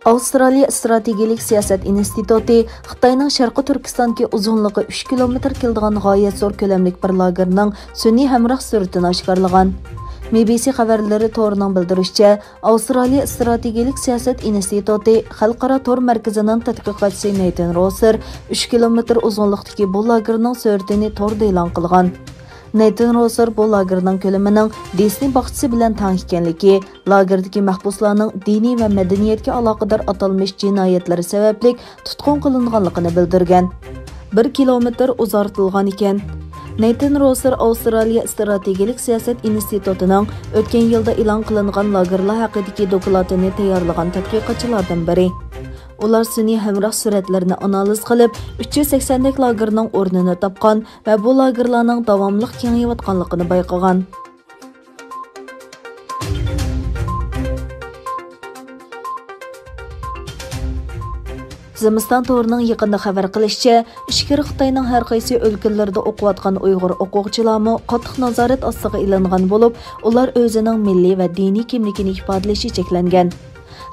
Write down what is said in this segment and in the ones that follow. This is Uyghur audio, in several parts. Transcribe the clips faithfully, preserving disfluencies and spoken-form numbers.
ئاۋسترالىيە ئىستراتېگىيەلىك سىياسەت ئىنستىتۇتى خىتاينىڭ شەرقىي تۈركىستاندىكى ئۇزۇنلۇقى ئۈچ كىلومېتىر كېلىدىغان غايەت زور كۆلەملىك بىر لاگېرنىڭ سۈنئىي ھەمراھ سۈرىتىنى ئاشكارىلىغان. مې بې سې خەۋەرلىرى تورىنىڭ بىلدۈرۈشىچە، ئاۋسترالىيە ئىستراتېگىيەلىك سىياسەت ئىنستىتۇتى خەلقئارا تور مەركىزىنىڭ تەتقىقاتچىسى نېيتون روسېر ئۈچ كىلومېتىر ئۇزۇنلۇقتىكى بۇ لاگېرنىڭ سۈرىتىنى توردا ئېلان قىلغان. نېيتون روسېر بۇ لاگېرنىڭ كۆلىمىنىڭ دىسنېي باغچىسى بىلەن تەڭ ئىكەنلىكى، لاگېردىكى مەھبۇسلارنىڭ دىنىي ۋە مەدەنىيەتكە ئالاقىدار ئاتالمىش جىنايەتلىرى سەۋەبلىك تۇتقۇن قىلىنغانلىقىنى بىلدۈرگەن. بىر كىلومېتىر ئۇزارتىلغان ئىكەن. نېيتون روسېر ئاۋسترالىيە ئىستراتېگىيەلىك سىياسەت ئىنستىتۇتىنىڭ ئۆتكەن يىلدا ئېلان قىلىنغان لاگېرلار ھەققىدىكى دوكلاتىنى تەييارلىغان تەتقىقاتچىلاردىن بىرى. ئۇلار سۈنئىي ھەمراھ سۈرەتلىرىنى ئانالىز قىلىپ، ئۈچ يۈز سەكسەندەك لاگېرنىڭ ئورنىنى تاپقان ۋە بۇ لاگېرلارنىڭ داۋاملىق كېڭىيىۋاتقانلىقىنى بايقىغان. زىمىستان تورىنىڭ يېقىندا خەۋەر قىلىشىچە، ئىچكىرى خىتاينىڭ ھەر قايسى ئۆلكىلىرىدە ئوقۇۋاتقان ئۇيغۇر ئوقۇغۇچىلارمۇ قاتتىق نازارەت ئاستىغا ئېلىنغان بولۇپ، ئۇلار ئۆزىنىڭ مىللىي ۋە دىنىي كىملىكىنى ئىپادىلىشى چەكلەنگەن.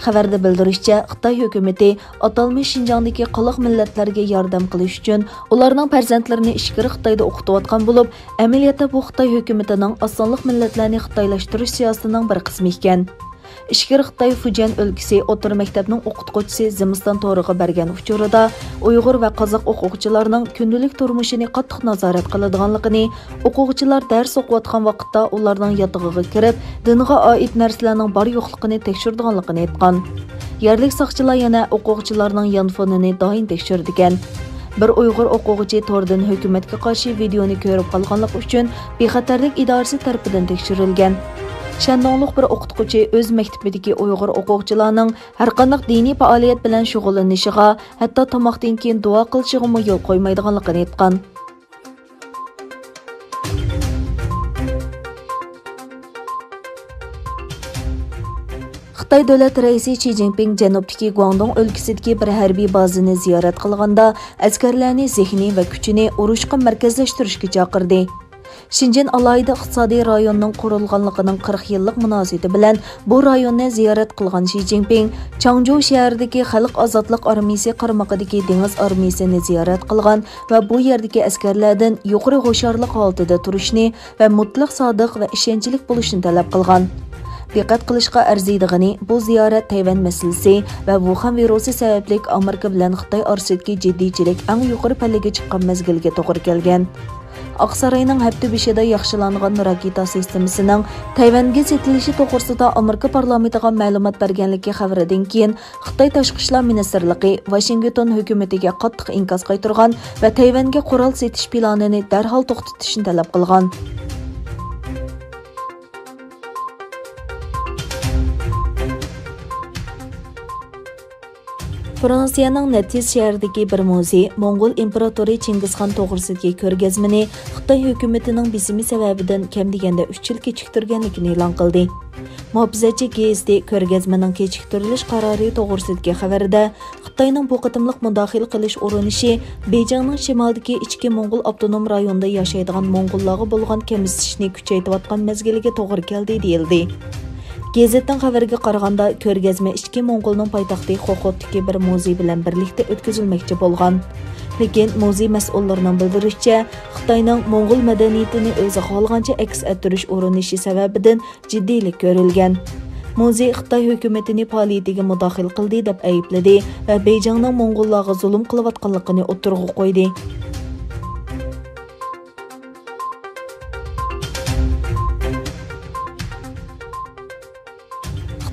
خەۋەردە بىلدۈرۈشىچە، خىتاي ھۆكۈمىتى ئاتالمىش شىنجاڭدىكى قالاق مىللەتلەرگە ياردەم قىلىش ئۈچۈن ئۇلارنىڭ پەرزەنتلىرىنى ئىچكىرى خىتايدا ئوقۇتۇۋاتقان بولۇپ، ئەمەلىيەتتە بۇ خىتاي ھۆكۈمىتىنىڭ ئاز سانلىق مىللەتلەرنى خىتايلاشتۇرۇش سىياسىتىنىڭ بىر قىسمى ئىكەن. ئىچكىرى خىتاي فۇجيەن ئۆلكىسى ئوتتۇرا مەكتەپنىڭ ئوقۇتقۇچىسى زىمىستان تورىغا بەرگەن ئۇچۇرىدا ئۇيغۇر ۋە قازاق ئوقۇغۇچىلارنىڭ كۈندىلىك تۇرمۇشىنى قاتتىق نازارەت قىلىدىغانلىقىنى، ئوقۇغۇچىلار دەرس ئوقۇۋاتقان ۋاقىتتا ئۇلارنىڭ ياتىقىغا كىرىپ، دىنغا ئائىت نەرسىلەرنىڭ بار-يوقلۇقىنى تەكشۈرىدىغانلىقىنى ئېيتقان. يەرلىك ساقچىلار يەنە ئوقۇغۇچىلارنىڭ يانفونىنى دائىم تەكشۈرىدىكەن. بىر ئۇيغۇر ئوقۇغۇچى توردىن ھۆكۈمەتكە قارشى ۋىدېئونى كۆرۈپ قالغانلىقى ئۈچۈن بىخەتەرلىك ئىدارىسى تەرىپىدىن تەكشۈرۈلگەن. شەندۇڭلۇق بىر ئوقۇتقۇچى ئۆز مەكتىپىدىكى ئۇيغۇر ئوقۇغۇچىلارنىڭ ھەرقانداق دىنىي پائالىيەت بىلەن شۇغۇللىنىشىغا، ھەتتا تاماقتىن كېيىن دۇئا قىلىشىغىمۇ يول قويمايدىغانلىقىنى ئېيتقان. خىتاي دۆلەت رەئىسى شى جىنپىڭ جەنۇبتىكى گۇاڭدۇڭ ئۆلكىسىدىكى بىر ھەربىي بازىنى زىيارەت قىلغاندا، ئەسكەرلەرنى زېھنى ۋە كۈچىنى ئۇرۇشقا مەركەزلەشتۈرۈشكە چاقىردى. شېنجېن ئالاھىدە ئىقتىسادىي رايونىنىڭ قۇرۇلغانلىقىنىڭ قىرىق يىللىق مۇناسىۋىتى بىلەن بۇ رايوننى زىيارەت قىلغان شى جىنپىڭ چاڭجۇ شەھىرىدىكى خەلق ئازادلىق ئارمىيىسى قارمىقىدىكى دېڭىز ئارمىيىسىنى زىيارەت قىلغان ۋە بۇ يەردىكى ئەسكەرلەردىن يۇقىرى ھوشيارلىق ھالىتىدە تۇرۇشنى ۋە مۇتلەق سادىق ۋە ئىشەنچلىك بولۇشنى تەلەپ قىلغان. دىققەت قىلىشقا ئەرزىيدىغىنى، بۇ زىيارەت تەيۋەن مەسىلىسى ۋە ۋۇخەن ۋىرۇسى سەۋەبلىك ئامېرىكا بىلەن خىتاي ئارىسىدىكى جىددىيچىلىك ئەڭ يۇقىرى پەللىگە چىققان مەزگىلگە توغرا كەلگەن. ئاقساراينىڭ ھەپتە بېشىدا ياخشىلانغان راكېتا سىستېمىسىنىڭ تەيۋەنگە سېتىلىشى توغرىسىدا ئامېرىكا پارلامېنتىغا مەلۇمات بەرگەنلىكى خەۋىرىدىن كېيىن، خىتاي تاشقى ئىشلار مىنىستىرلىقى ۋاشىنگتون ھۆكۈمىتىگە قاتتىق ئىنكاس قايتۇرغان ۋە تەيۋەنگە قورال سېتىش پىلانىنى دەرھال توختىتىشنى تەلەپ قىلغان. فرانسىيەنىڭ نەتىس شەھىرىدىكى بىر مۇزېي موڭغۇل ئىمپېراتورى چىڭگىزخان توغرىسىدىكى كۆرگەزمىنى خىتاي ھۆكۈمىتىنىڭ بېسىمى سەۋەبىدىن كەم دېگەندە ئۈچ يىل كېچىكتۈرگەنلىكىنى ئېلان قىلدى. مۇھاپىزەتچى گېزىتى كۆرگەزمىنىڭ كېچىكتۈرۈلۈش قارارى توغرىسىدىكى خەۋىرىدە، خىتاينىڭ بۇ قېتىملىق مۇداخىلە قىلىش ئۇرۇنۇشى بېيجىڭنىڭ شىمالىدىكى ئىچكى موڭغۇل ئاپتونوم رايونىدا ياشايدىغان موڭغۇللارغا بولغان كەمسىتىشنى كۈچەيتىۋاتقان مەزگىلىگە توغرا كەلدى، دېيىلدى. گېزىتنىڭ خەۋىرىگە قارىغاندا، كۆرگەزمە ئىچكى موڭغۇلنىڭ پايتەختى خوخوتتىكى بىر مۇزېي بىلەن بىرلىكتە ئۆتكۈزۈلمەكچى بولغان. لېكىن مۇزېي مەسئۇللىرىنىڭ بىلدۈرۈشىچە، خىتاينىڭ موڭغۇل مەدەنىيىتىنى ئۆزى خالىغانچە ئەكس ئەتتۈرۈش ئۇرۇنۇشى سەۋەبىدىن جىددىيلىك كۆرۈلگەن. مۇزېي خىتاي ھۆكۈمىتىنى پائالىيىتىگە مۇداخىلە قىلدى دەپ ئەيىبلىدى ۋە بېيجىڭنىڭ موڭغۇللارغا زۇلۇم قىلىۋاتقانلىقىنى ئوتتۇرىغا قويدى.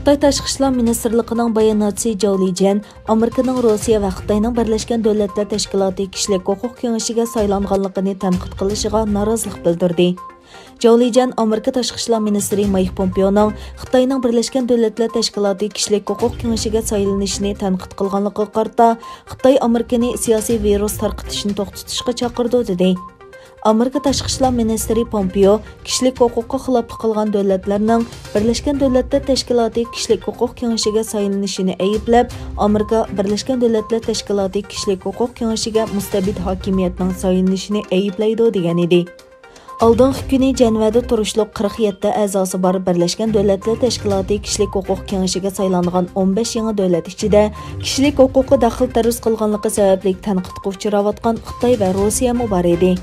خىتاي تاشقى ئىشلار مىنىستىرلىقىنىڭ باياناتچىسى جاۋ لىجيەن ئامېرىكىنىڭ روسىيە ۋە خىتاينىڭ بىرلەشكەن دۆلەتلەر تەشكىلاتى كىشىلىك ھوقۇق كېڭىشىگە سايلانغانلىقىنى تەنقىد قىلىشىغا نارازىلىق بىلدۈردى. جاۋ لىجيەن ئامېرىكا تاشقى ئىشلار مىنىستىرى مايك پومپېئونىڭ خىتاينىڭ بىرلەشكەن دۆلەتلەر تەشكىلاتى كىشىلىك ھوقۇق كېڭىشىگە سايلىنىشىنى تەنقىد قىلغانلىقىغا قارىتا، خىتاي ئامېرىكىنى سىياسىي ۋىرۇس تارقىتىشنى توختىتىشقا چاقىرىدۇ، دېدى. ئامېرىكا تاشقى ئىشلار مىنىستىرى پومپېئو كىشىلىك ھوقۇققا خىلاپلىق قىلغان دۆلەتلەرنىڭ بىرلەشكەن دۆلەتلەر تەشكىلاتى كىشىلىك ھوقۇق كېڭىشىگە سايلىنىشىنى ئەيىبلەپ، ئامېرىكا بىرلەشكەن دۆلەتلەر تەشكىلاتى كىشىلىك ھوقۇق كېڭىشىگە مۇستەبىت ھاكىمىيەتنىڭ سايلىنىشىنى ئەيىبلەيدۇ، دېگەن ئىدى. ئالدىنقى كۈنى جەنۋەدە تۇرۇشلۇق قىرىق يەتتە ئەزاسى بار بىرلەشكەن دۆلەتلەر تەشكىلاتى كىشىلىك ھوقۇق كېڭىشىگە سايلانغان ئون بەش يېڭى دۆلەت ئىچىدە كىشىلىك ھوقۇققا دەخلى تەرۇز قىلغانلىقى سەۋەبلىك تەنقىدقە ئۇچراۋاتقان خىتاي ۋە روسىيەمۇ بار ئىدى.